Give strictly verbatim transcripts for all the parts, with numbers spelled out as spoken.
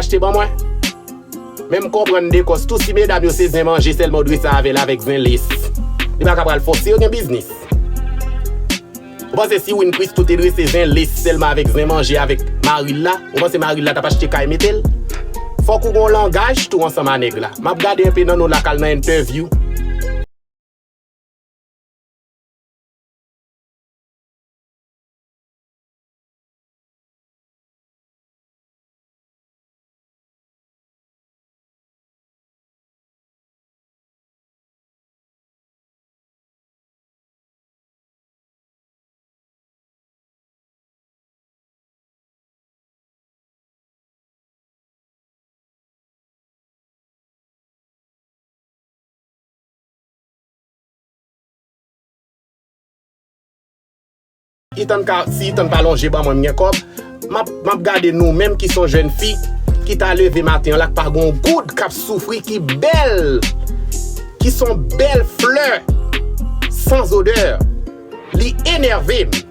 Achte ban mwen. Men m konprann Dekòs tou, si medam yo se zen manje sèlman ou dwe sa avè l avèk zen lis. Li pa ka pral fòse yo gen biznis. Ou panse si Winfrey tou te dwe se zen lis sèlman avèk zen manje avèk mari l la, ou panse mari l la t ap achte kay mete l? Fòk ou gon langaj tou ansanm a nèg la. M ap gade enpe nan nou la k al nan entèvyou. Ethan ka, si Ethan pa lonje ban mwen, m gen kòb. M ap, m ap gade nou menm ki son jèn fi ki ta leve maten an la, k pa gon goud, k ap soufri, ki bèl, ki son bèl flè san zodè. Li enève m.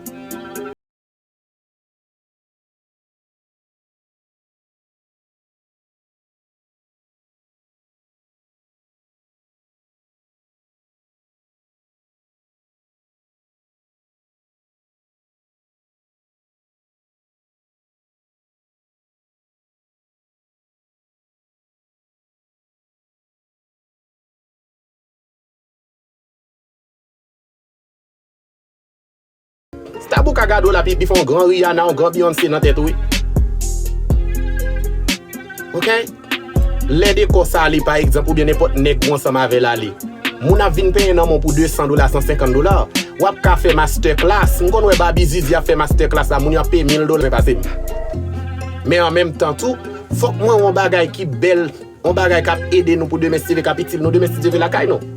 Stabou ka gade w la, epi fè yon gran Rihanna, yon gran Beyoncé nan tèt ou, wi. Oke? Lè Dekòs ale, pa egzanp, oubyen nenpòt nèg ou ansanm avè l ale, moun ap vin penyen nan men w pou de san dola, san senkant dola. W ap ka fè masterclass. M konn wè Baby Zizi ap fè masterclass la, moun yo ap peye mil dola pase m. Men an menm tan tou, fòk mwen wè yon bagay ki bèl, yon bagay k ap ede nou pou demen, si Dye vle, k ap itil nou demen, si Dye vle, lakay nou.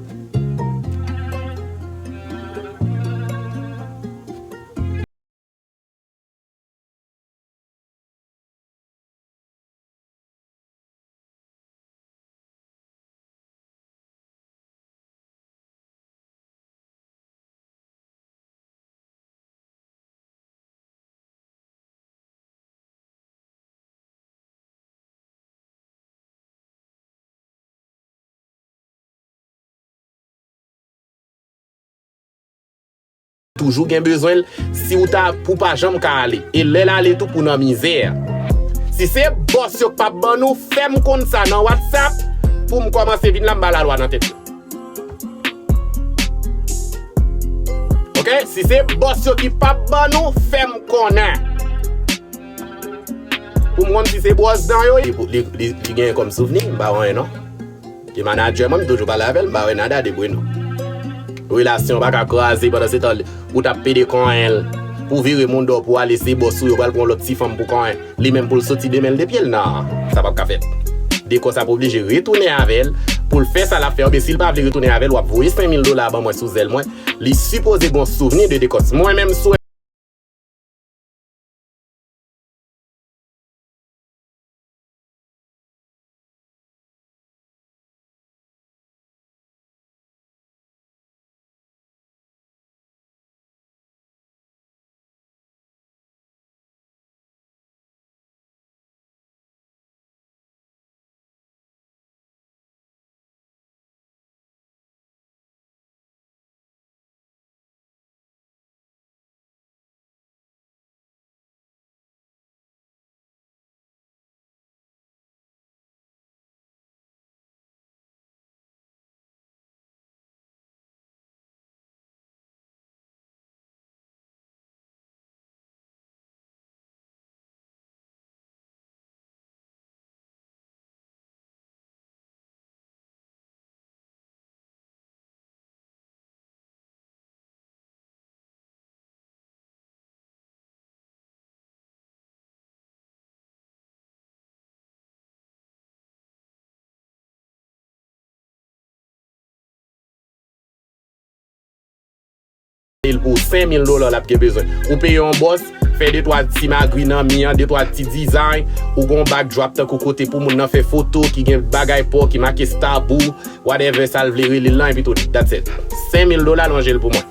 Toujou gen bezwen l. Si w ta, pou pa janm ka ale. E lè l ale tou pou nan mizè. Si se bòs yo k p ap ban nou, fè m konn sa nan WhatsApp pou m kòmanse vin la, m ba lalwa nan tèt yo. Oke? Si se bòs yo ki p ap ban nou, fè m konnen. Pou m konn si se bwòs dan yo ye. Li, li, li, li genyen kòm souvni, m pa wè anyen non. Ki manadjè mwen, m toujou pale avè l, m pa wè nada de bueno. Relasyon pa ka kraze pandan se tan ou t ap pede konyen l. Pou vire moun dò pou ale, se bòs ou yo pral pran lòt ti fanm pou konyen. Li menm pou l soti demen l de pye l, nan, sa p ap ka fèt. Dekòs ap oblije retounen avè l pou l fè sa l ap fè. Oubyen si l pa vle retounen avè l, w ap voye senk mil dola ban mwen sou zèl mwen. Li sipoze gon souvni de Dekòs. Mwen menm sou l pou senk mil dola l ap gen bezwen. Ou peye yon bòs, fè de twa ti magri nan mi an, de twa ti dizay, ou gon backdrop tankou kote pou moun nan fè foto ki gen bagay pa w ki make Stabou, whatever sa l vle rele l lan, epi tout, that's it. Senk mil dola, lonje l pou mwen.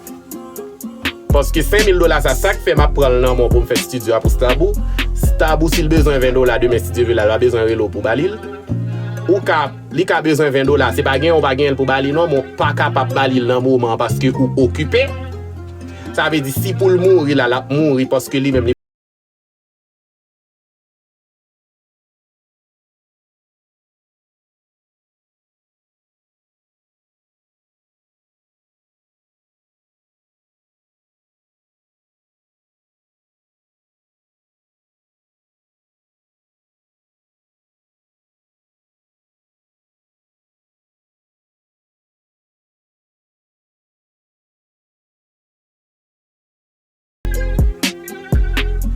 Paske senk mil dola sa, sa k fè m ap pran l nan men w pou m fè estidyo a pou Stabou, Stab ou, si l bezwen ven dola demen, si Dye vle, l a bezwen rele w pou ba li l. Ou ka, li ka bezwen ven dola, se pa genyen ou pa genyen l pou ba li non, men w pa kapab ba li l nan moman an paske ou okipe. Sa vle di, si pou l mouri la, l ap mouri paske li menm li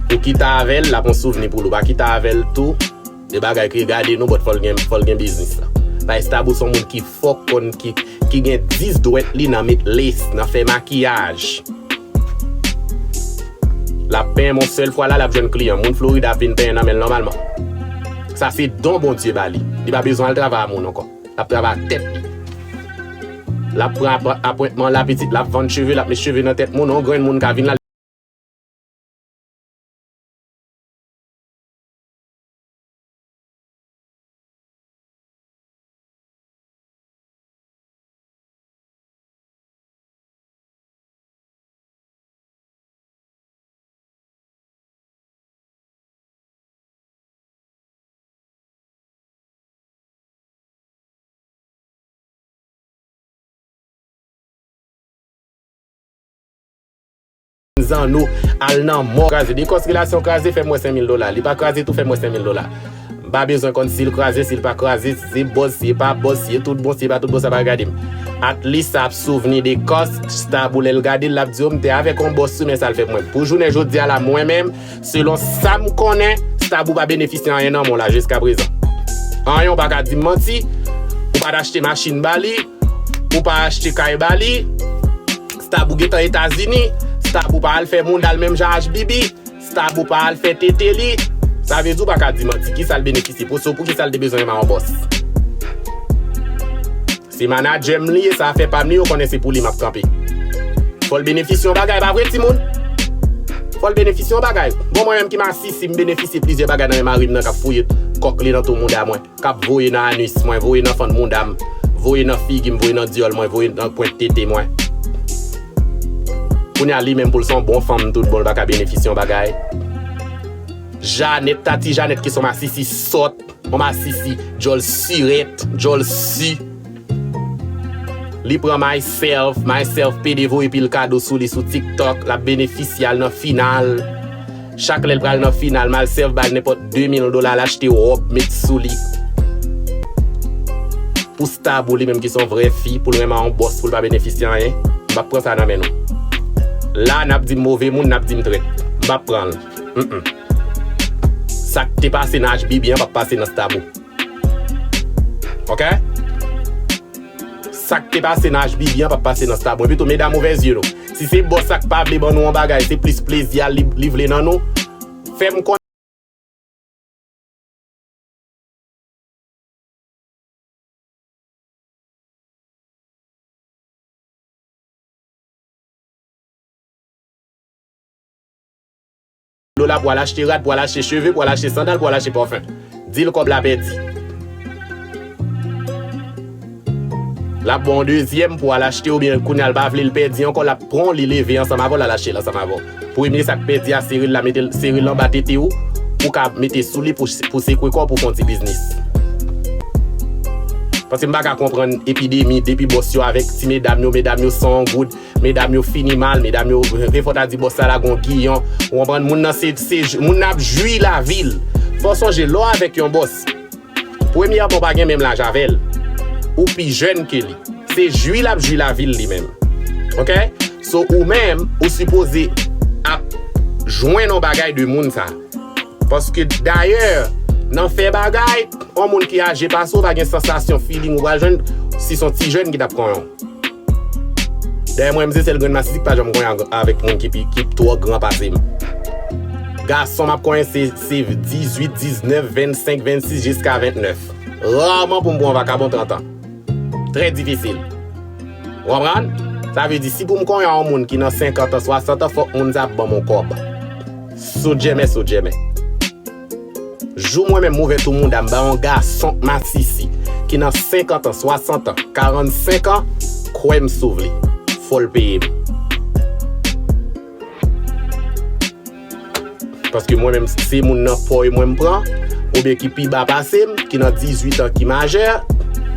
Ou kite avè l, l ap yon souvni pou li. Ou pa kite avè l tou, de bagay ki gade nou, but fò l gen, fò l gen biznis la. Bay Stab ou se yon moun ki fòk konn, ki, ki gen dis dwèt li nan met lace, nan fè makiyaj. L ap penyen men yon sèl fwa la, l ap jwenn kliyan. Moun Florida ap vin penyen nan men l nòmalman. Sa se don Bondye ba li. Li pa bezwen al travay a moun ankò. L ap travay ak tèt li. L ap pran apwen-, apwentman la, pitit, l ap vann cheve, l ap met cheve nan tèt moun, yon grenn moun ka vin la. Zanno al nan mò kraze. Dekòs relasyon kraze, fè m wè senk mil dola. Li pa kraze tou, fè m wè senk mil dola. M pa bezwen konn si l kraze, si l pa kraze, si se bòz, si e pa bòz, si e tout bon, si e pa tout bon, sa pa gade m. At least sa ap souvni de kòs, Stab ou lè l gade l, l ap di, "O, m te avèk yon bòs tou, men sa l fè pou mwen." Pou jounen jodi a la, mwen menm, selon sa m konnen, Stab ou pa benefisye anyen nan men w la jiska prezan. Anyen, ou pa ka di m manti, ou pa t achte machin ba li, ou pa achte kay ba li, Stab ou gentan Etazini, Stab ou pa al fè mouda l menm jan H B B, Stab ou pa al fè tete li, sa vle di ou pa ka di manti. Kisa l benefisye? Pou, so, poukisa l te bezwen renmen yon bòs? Se manadjè m li ye, sa afè pa m li, yo konnen se pou li m ap kanpe. Fò l benefisye yon bagay, pa vre, timoun? Fò l benefisye yon bagay. Bon, mwen menm ki masisi, m benefisye plizyè bagay nan men mari m nan k ap fouye kòk li nan tou mouda mwen, k ap voye nan anis mwen, voye nan fann mouda m, voye nan figi m, voye nan dyòl mwen, voye nan pwent tete mwen. Kounye a, li menm pou l se yon bon fanm, tout bon, l pa ka benefisye yon bagay. Janèt, Tati Janèt ki se yon masisi sòt, yon masisi djòl sirèt, djòl si. Li pran Myself, Myself pede voye pil kado sou li sou TikTok, l ap benefisye, al nan final. Chak lè l pral nan final, Myself ba l nenpòt de mil dola, l achte wòb, met sou li. Pou Stab ou li menm ki se yon vrè fi, pou l renmen yon bòs, pou l pa benefisye anyen, m p ap pran sa nan men nou. La, n ap di m move moun, n ap di m trèt. M p ap pran l. Mm-mm. Sa k te pase nan H B B an p ap pase nan Stab ou. Oke? Sa k te pase nan H B B an p ap pase nan Stab ou. Epi tou, medam, ouvè zye nou. Si se bòs sa k pa vle ban nou yon bagay, se plis plezi a li, li vle nan nou, fè m konnen. Dola pou al achte rad, pou al achte cheve, pou al achte sandal, pou al achte pafen. Di l kòb la pèdi. L ap ba w yon dezyèm pou al achte oubyen kounye a l pa vle l pèdi ankò, l ap pran w, li leve ansanm avè w, l al achte l ansanm avè w. Premye sa k pèdi a, sere l la, mete l, sere l anba tete w, pou w ka mete sou li pou, pou sekwe kò w pou fè yon ti biznis. Paske m pa ka konprann epidemi, depi bòs yo avèk ti medam yo, medam yo san yon goud, medam yo fini mal, medam yo, fò ta di bòs la la gon giyon. Ou konprann? Moun nan se, se, moun nan ap jwi lavi l. Fò w sonje, lè w avèk yon bòs, premyèman, w pa gen menm laj avè l. Ou pi jèn ke li. Se jwi l ap jwi lavi l li menm. Oke? So, ou menm, ou sipoze ap jwenn yon bagay de moun sa. Paske, dayè, nan fè bagay, yon moun ki aje pase w pa gen sansasyon, feeling ou pral jwenn si se yon ti jèn ki t ap konyen w. Dayè, mwen menm, se sèl grenn masisi ki pa janm konyen avèk moun ki pi, ki twò gran pase m. Gason m ap konyen se, se dizuit, diznèf, vennsenk, vennsis jiska ventnèf. Raman pou m pran yon vakabon trant an. Trè difisil. Ou konprann? Sa vle di, si pou m konyen yon moun ki nan senkant an, swasant an, fòk moun sa ap ban m yon kòb. Sot jèmè, sot jèmè. Jou mwen menm m ouvè tou mouda m ba yon gason k masisi, ki nan senkant an, swasant an, karannsenk an, kwè m si w vle. Fò l peye m. Paske mwen menm, se moun nan pòy mwen m pran, oubyen ki pi ba pase m, ki nan dizuit an, ki majè,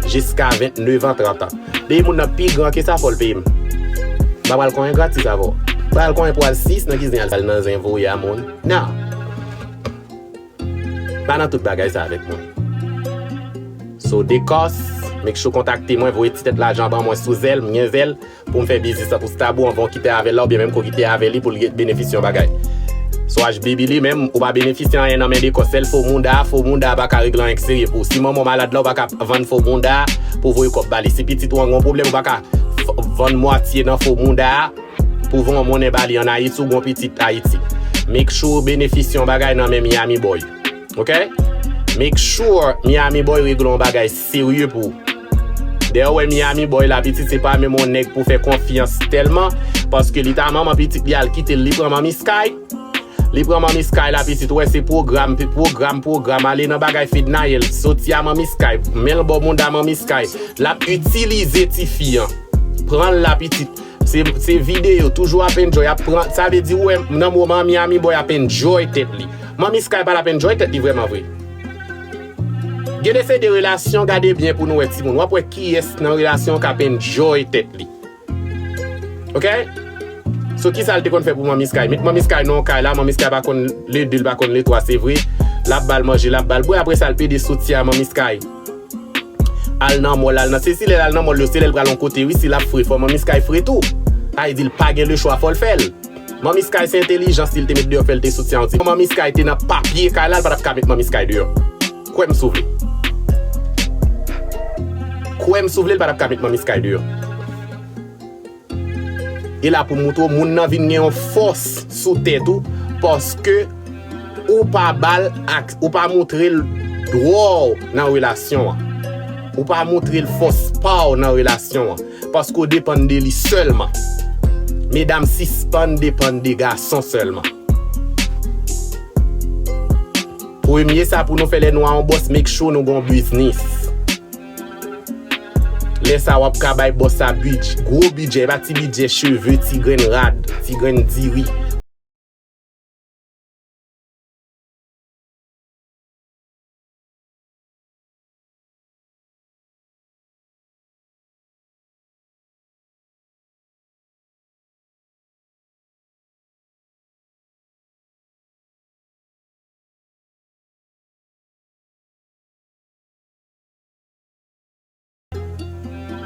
jiska vennnev an, trant an. Depi moun nan pi gran ke sa, fò l peye m. M pa pral konyen gratis avè w. Pral konyen pou al sis nan kizen al, al nan zen voye a moun. Non. Pa nan tout bagay sa avèk mwen. So, Decos, make sure kontakte mwen, voye ti tèt lajan ban mwen sou zèl, m gen zèl, pou m fè biznis lan pou Stabou anvan w kite avè l la, oubyen menm ke w kite avè li pou l gen benefisye yon bagay. So, H B B li menm, ou pa benefisye anyen nan men Decos, sèl fo mouda, fo mouda pa ka regle anyen k serye pou ou. Si manman w malad la, ou pa ka vann fo mouda pou voye kòb ba li. Si pitit ou an gen yon pwoblèm, ou pa ka f-, vann mwatye nan fo mouda pou voye yon monnen ba li ann Ayiti, ou gen yon pitit Ayiti. Make sure w benefisye yon bagay nan men Miami Boy. Ok? Make sure Miami Boy regle yon bagay serye pou ou. Dèyè w wè Miami Boy la, pitit, se pa menm yon nèg pou fè konfyans tèlman, paske li ta manman pitit li al kite l, li pran Manmi Sky. Li pran Manmi Sky la, pitit, wè se pwogram, pi-, pwogram, pwogram, ale nan bagay Fednaelle, soti a Manmi Sky, men l bò mouda Manmi Sky. L ap itilize tifi an. Pran l la, pitit. Se, se videyo, toujou ap enjoy, ap pran, sa vle di ou wè nan moman Miami Boy ap enjoy tèt li. Manmi Sky pa t ap enjoy tèt li vrèman vre. Gen de se de relasyon, gade byen pou nou wè timoun. W ap wè kiyès nan relasyon k ap enjoy tèt li. Ok? So, kisa l te konn fè pou Manmi Sky? Met Manmi Sky nan yon kay la, Manmi Sky pa konn le de, l pa konn le twa, se vre. L ap ba l manje, l ap ba l bwè, apre sa, l pede soti a Manmi Sky. Al nan mòl, al nan sesi, lè l al nan mòl yo, se lè l pral yon kote, wi, si l ap fre, fò Manmi Sky fre tou. Sa vle di l pa gen lechwa, fò l fè l. Manmi Sky se entelijans li, l te met deyò, fè l te soti a yon ti. Manmi Sky te nan papye kay la, l pa t ap ka met Manmi Sky deyò. Kwè m si w vle. Kwè m si w vle, l pa t ap ka met Manmi Sky deyò. E la pou moutre w, moun nan vin gen yon fòs sou tèt ou, paske ou pa ba l ak, ou pa moutre l dwa w nan relasyon an. Ou pa moutre l fòs pa w nan relasyon an. Paske w depann de li sèlman. Medam, sispann depann de gason sèlman. Premye sa pou nou fè lè nou a yon bòs, make sure nou gon biznis. Lè sa w ap ka bay bòs sa bidj-, gwo bidjè, e pa ti bidjè cheve, ti grenn rad, ti grenn diri.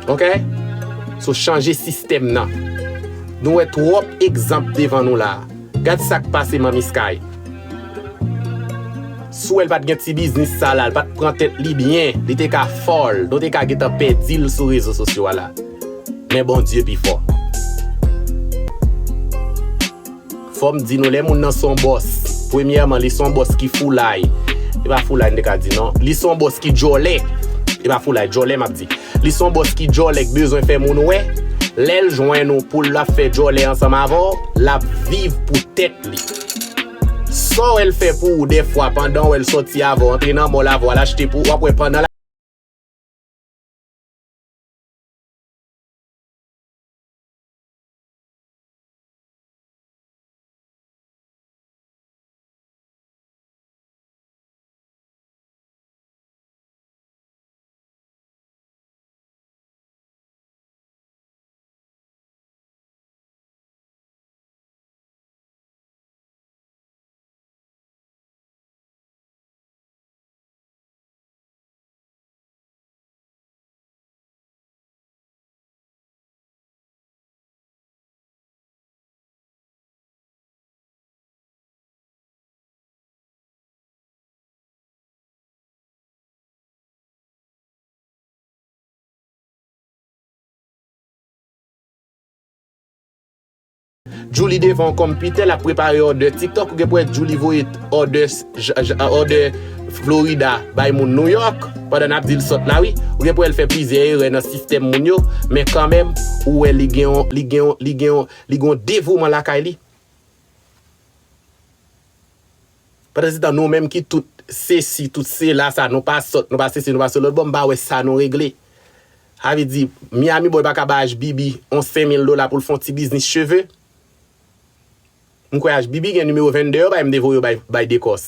Ok? So, chanje sistèm nan. Nou wè twòp egzanp devan nou la. Gad sa k pase Manmi Sky. Si w wè l pa t gen ti biznis sa la, l pa t pran tèt li byen, li te ka fòl, nou te ka gentan pèdi l sou rezo sosyo a la. Men Bondye pi fò. Fò m di nou, lè moun nan se yon bòs, premyèman, li se yon bòs ki foulay. E pa foulay, m te ka di non. Li se yon bòs ki djòlè. E pa foulay, djòlè, m ap di. Li se yon bòs ki djòlè, k bezwen fè moun wè. Lè l jwenn ou pou l ap fè djòlè ansanm avè w, l ap viv pou tèt li. Sa w wè l fè pou ou dèfwa, pandan w wè l sòti avè w, antre nan mòl avè w, al achte pou ou, w ap wè pandan l Djouly devan yon konpitè, l ap prepare òdè TikTok, ou gen pou wè Djouly voye òdè, j-, j-, òdè Florida bay moun New York, pandan n ap di l sòt la, wi. Ou gen pou wè l fè plizyè erè nan sistèm moun yo, men kanmenm, ou wè li gen yon, li gen yon, li gen yon, li gen yon devouman lakay li. Pandansetan, nou menm ki tout sesi, tout sela, sa, nou pa sòt, nou pa sesi, nou pa sòt lòt bò, m pa wè sa nou regle. Sa vle di, Miami Boy pa ka bay H B B yon senk mil dola pou l fè yon ti biznis cheve. M kwè H B B gen nimewo venn de yo bay, m te voye yo bay, bay Dekòs.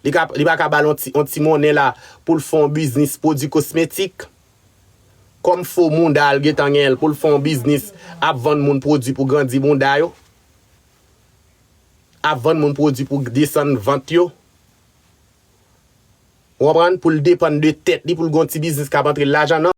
Li ka, li pa ka ba l yon ti, yon ti monnen la pou l fè yon biznis pwodui kosmetik. Kòm fo mounda l gentan gen l pou l fè yon biznis ap vann moun pwodui pou grandi mounda yo. Ap vann moun pwodui pou desann vant yo. Ou konprann? Pou l depann de tèt li, pou l gon ti biznis k ap antre l lajan nan.